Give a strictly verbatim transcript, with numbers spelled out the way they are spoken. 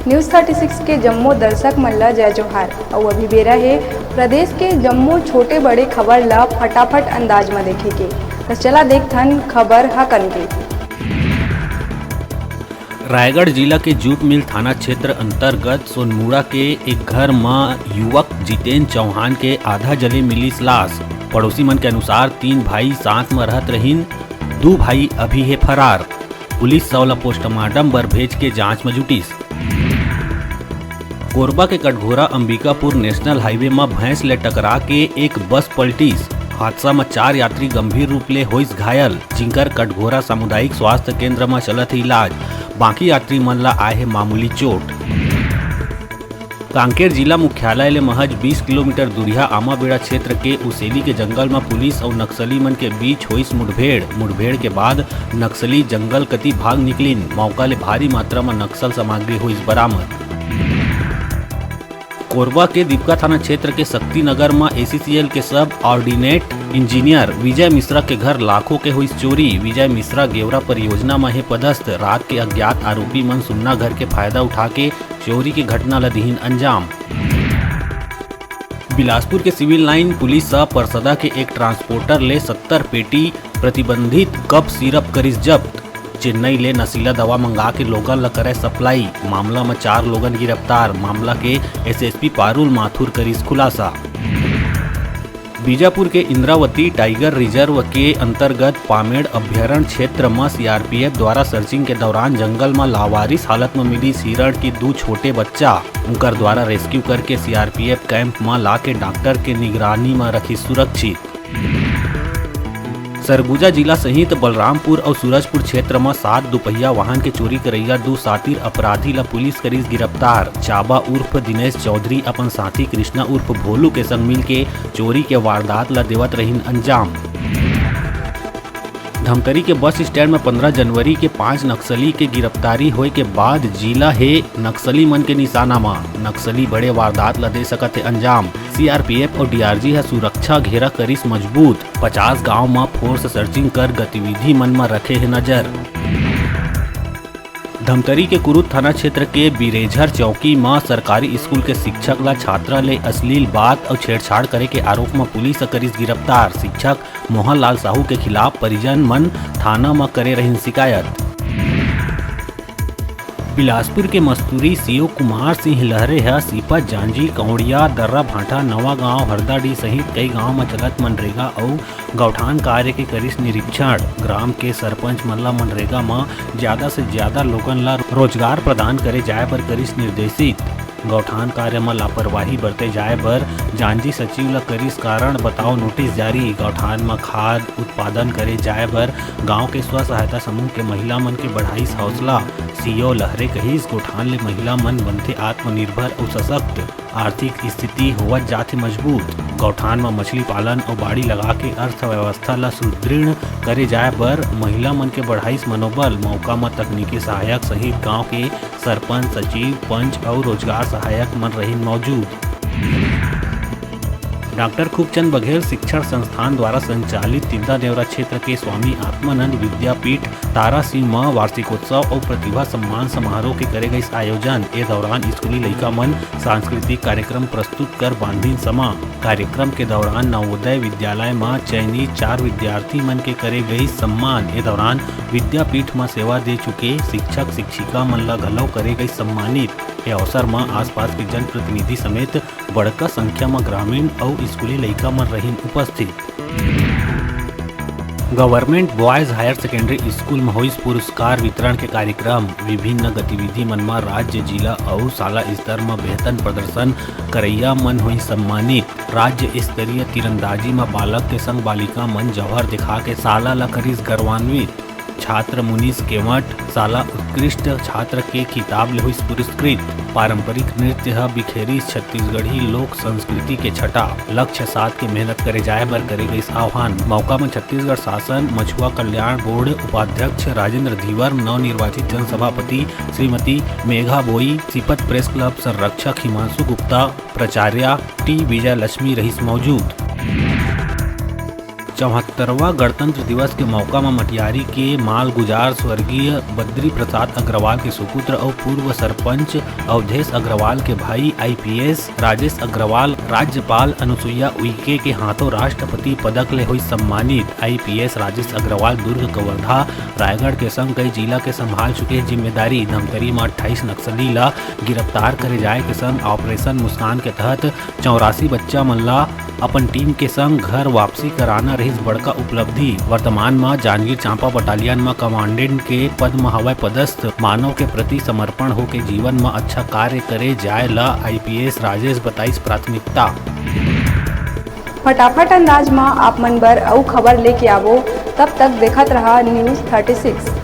News thirty six के जम्मो दर्शक मन ला जय जोहार। अउ अभी बेरा हे प्रदेश के जम्मो छोटे बड़े खबर ला फटाफट अंदाज म देखे के। त चला देखथन खबर ह कन के। रायगढ़ जिला के जूट मिल थाना क्षेत्र अंतर्गत सोनमुड़ा के एक घर म युवक जितेन चौहान के आधा जले मिलिस लाश। पड़ोसी मन के अनुसार तीन भाई साथ म रहत रहिन, दू भाई अभी हे फरार। पुलिस शव ल पोस्टमार्टम बर भेज के जांच म जुटिस। कोरबा के कटघोरा अंबिकापुर नेशनल हाईवे म भैंस ले टकरा के एक बस पलटिस। हादसा म चार यात्री गंभीर रूप ले होइस घायल, जिंकर कटघोरा सामुदायिक स्वास्थ्य केंद्र म चलत हे इलाज। बाकी यात्री मन ला आए हे मामूली चोट। कांकेर जिला मुख्यालय ले महज बीस किलोमीटर दूरिहा आमाबेड़ा क्षेत्र के उसेली के जंगल म पुलिस अउ नक्सली मन के बीच होइस मुठभेड़। मुठभेड़ के बाद नक्सली जंगल कति भाग निकलिन। मौका ले भारी मात्रा म नक्सल सामग्री होइस बरामद। कोरबा के दीपका थाना क्षेत्र के शक्ति नगर म एसीसीएल के सब ऑर्डिनेट इंजीनियर विजय मिश्रा के घर लाखों के होइस चोरी। विजय मिश्रा गेवरा परियोजना म हे पदस्थ। रात के अज्ञात आरोपी मन सुन्ना घर के फायदा उठा के चोरी के घटना ल दिहिन अंजाम। बिलासपुर के सिविल लाइन पुलिस ह परसदा के एक ट्रांसपोर्टर ले सत्तर पेटी प्रतिबंधित कफ सिरप करिस जब्त। चेन्नई ले नशीला दवा मंगा के लोगन ल करय सप्लाई। मामला म चार लोगन गिरफ्तार। मामला के एसएसपी पारुल माथुर करिस खुलासा। बीजापुर के इंद्रावती टाइगर रिजर्व के अंतर्गत पामेड़ अभ्यारण्य क्षेत्र म सीआरपीएफ द्वारा सर्चिंग के दौरान जंगल म लावारिस हालत म मिलिस हिरण के दू छोटे बच्चा। उनकर द्वारा रेस्क्यू करके सीआरपीएफ कैंप म लाके डॉक्टर के निगरानी म रखिस सुरक्षित। सरगुजा जिला सहित बलरामपुर अउ सूरजपुर क्षेत्र म सात दुपहिया वाहन के चोरी करइया दू सातिर अपराधी ल पुलिस करिस गिरफ्तार। चाबा उर्फ दिनेश चौधरी अपन साथी कृष्णा उर्फ भोलू के संग मिलके चोरी के वारदात ल देवत रहिन अंजाम। धमतरी के बस स्टैंड म पंद्रह जनवरी के पांच नक्सली के गिरफ्तारी होए के बाद जिला हे नक्सली मन के निशाना म। नक्सली बड़े वारदात ल दे सकत हे अंजाम। सीआरपीएफ अउ डीआरजी ह सुरक्षा घेरा करिस मजबूत। पचास गांव म फोर्स सर्चिंग कर गतिविधि मन म रखे हे नजर। धमतरी के कुरुद थाना क्षेत्र के बिरेझर चौकी म सरकारी स्कूल के शिक्षक ल छात्रा ले अश्लील बात अउ छेड़छाड़ करे के आरोप म पुलिस ह करिस गिरफ्तार। शिक्षक मोहन लाल साहू के खिलाफ परिजन मन थाना म करे रहिन शिकायत। बिलासपुर के मस्तूरी सीओ कुमार सिंह लहरे ह सीपत, जांजी, कौड़िया, दर्रा भांठा, नवा गांव, हरदाडीह सहित कई गांव म चलत मनरेगा अउ गौठान कार्य के करिस निरीक्षण। ग्राम के सरपंच मन ल मनरेगा म ज्यादा से ज्यादा लोगन ल रोजगार प्रदान करे जाय बर करिस निर्देशित। गौठान कार्य म लापरवाही बरते जाय बर जांजी सचिव ल करिस कारण बताओ नोटिस जारी। गौठान म खाद उत्पादन करे जाय बर गांव के स्व सहायता समूह के महिला मन के बढ़ाइस हौसला। सीओ लहरे कहिस, गौठान ले महिला मन बनथे आत्मनिर्भर अउ सशक्त। आर्थिक स्थिति होवत जाथे मजबूत। गौठान म मछली पालन अउ बाड़ी लगा के अर्थव्यवस्था ल सुदृढ़ करे जाय बर महिला मन के बढ़ाइस मनोबल। मौका म तकनीकी सहायक सहित गांव के सरपंच, सचिव, पंच अउ रोजगार सहायक मन रहिन मौजूद। डॉक्टर खूबचंद बघेल शिक्षण संस्थान द्वारा संचालित तिल्दा नेवरा क्षेत्र के स्वामी आत्मानंद विद्यापीठ तारासिंह म वार्षिकोत्सव अउ प्रतिभा सम्मान समारोह के करे गइस आयोजन। ए दौरान स्कूली लइका मन सांस्कृतिक कार्यक्रम प्रस्तुत कर बांधिन समा। कार्यक्रम के दौरान नवोदय विद्यालय म चयनित चार विद्यार्थी मन के करे गइस सम्मान। ए दौरान विद्यापीठ म सेवा दे चुके शिक्षक शिक्षिका मन ल घलो करे गइस सम्मानित। ए अवसर म आसपास के जनप्रतिनिधि समेत बड़का संख्या म ग्रामीण अउ स्कूली लइका मन रहिन उपस्थित। Government boys higher secondary school म होइस पुरस्कार वितरण के कार्यक्रम। विभिन्न गतिविधि मन म राज्य, जिला अउ शाला स्तर म बेहतर प्रदर्शन करइया मन होइस सम्मानित। राज्य स्तरीय तीरंदाजी म बालक के संग बालिका मन जौहर दिखा के शाला ल करिस गौरवान्वित। छात्र मुनीश केवट शाला उत्कृष्ट छात्र के खिताब ले होइस पुरस्कृत। पारंपरिक नृत्य ह बिखेरिस छत्तीसगढ़ी लोक संस्कृति के छटा। लक्ष्य साध के मेहनत करे जाय बर करे गइस आह्वान। मौका म छत्तीसगढ़ शासन, मछुआ कल्याण बोर्ड उपाध्यक्ष राजेंद्र धीवर, नवनिर्वाचित जनसभापति श्रीमती मेघा बोई, सीपत प्रेस क्लब संरक्षक हिमांशु गुप्ता, प्राचार्य टी विजयलक्ष्मी रहिस मौजूद। चौहत्तरवां गणतंत्र दिवस के मौका म मटियारी के मालगुजार स्वर्गीय बद्री प्रसाद अग्रवाल के सुपुत्र अउ पूर्व सरपंच अवधेश अग्रवाल के भाई आईपीएस राजेश अग्रवाल राज्यपाल अनुसुईया उइके के हाथों राष्ट्रपति पदक ले होइस सम्मानित। आईपीएस राजेश अग्रवाल दुर्ग, कवर्धा, रायगढ़ के संग कई जिला के संभाल चुके हे जिम्मेदारी। धमतरी म अट्ठाईस नक्सली ला गिरफ्तार करे जाए के संग ऑपरेशन मुस्कान के तहत चौरासी बच्चा मन ला अपन टीम के संग घर वापसी कराना रहिस बड़का उपलब्धि। वर्तमान म जांजगीर चांपा बटालियन म कमांडेंट के पद म हवय पदस्थ। मानव के प्रति समर्पण होके जीवन म अच्छा कार्य करे जाए ला आईपीएस राजेश बताइस प्राथमिकता। फटाफट अंदाज म आप मन बर अउ खबर लेके आवो, तब तक देखत रहा News thirty six।